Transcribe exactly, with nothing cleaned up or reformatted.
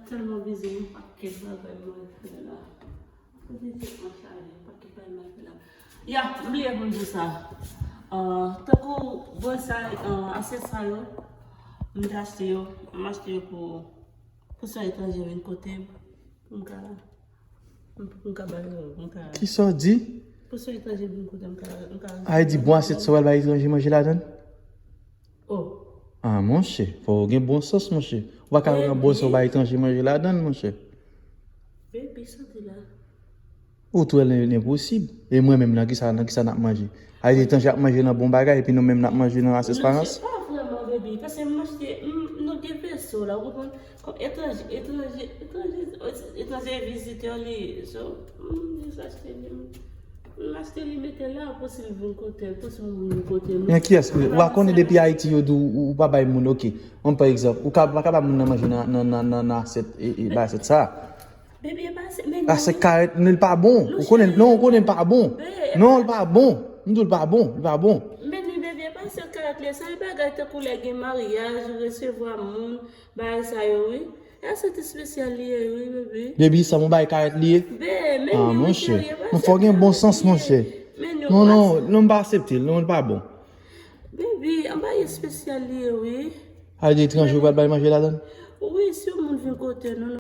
Tèlman bizi, yon pakèt bagay mwen fè la. Kote tèt mwen chaje, yon pakèt bagay mwen fè la. Ya, m bliye pou m di sa. Ah, tankou bwòs sa, ah, asyèt sa yo, m te achte yo, m achte yo pou, pou sè etranje vin kote m, pou m ka, pou m ka ba yo, pou m ka. Kisa w di? Pou sè etranje vin kote m, m ka, m ka. A, e di bon asyèt sa w al bay etranje manje ladan l? Oh. Ah, monchè, fò w gen bon sans, monchè. Ou pa ka pran bon sans, ou bay etranje manje ladan l, monchè. Baby, sa di la. Ou twè l enposib. E mwen menm, nan kisa, nan kisa n ap manje? Ay, etranje ap manje nan bon bagay, epi nou menm n ap manje nan asyèt pa rans. Non, se pa vrèman, baby. Paske m achte, m, nou gen veso la, ou konprann? Kòm etranje, etranje, etranje, etranje vizitè li ye. So, m jis achte li. M achte li mete la pou si l vin kote l, pou si moun vin kote l. Men kiyès ki, ou pa konnen depi Ayiti yo di w, ou pa bay moun, oke. Yon pa egzanp, ou ka, pa ka ba moun nan manje nan, nan, nan, nan, nan asyèt, e, e, ba asyèt sa. Baby, e pa se, men a se karèt, li pa bon. Ou konnen, non, ou konnen li pa bon. Non, li pa bon. M di w li pa bon, li pa bon. Men li, baby, e pa se karèt li, se bagay tankou lè gen maryaj, ou resevwa moun, bagay sa yo, wi. E asyèt espesyal li ye, wi, baby. Baby, sa m bay karèt li ye? Be, men ah, li, monchè. Serye, pa se fò gen bon sans, monchè. Men non, non, non, m pa aksepte l, non, li pa bon. Baby, an bagay espesyal li ye, wi. A, de etranje, ou pral bay manje ladan l? Wi, si yon moun vin kote nou,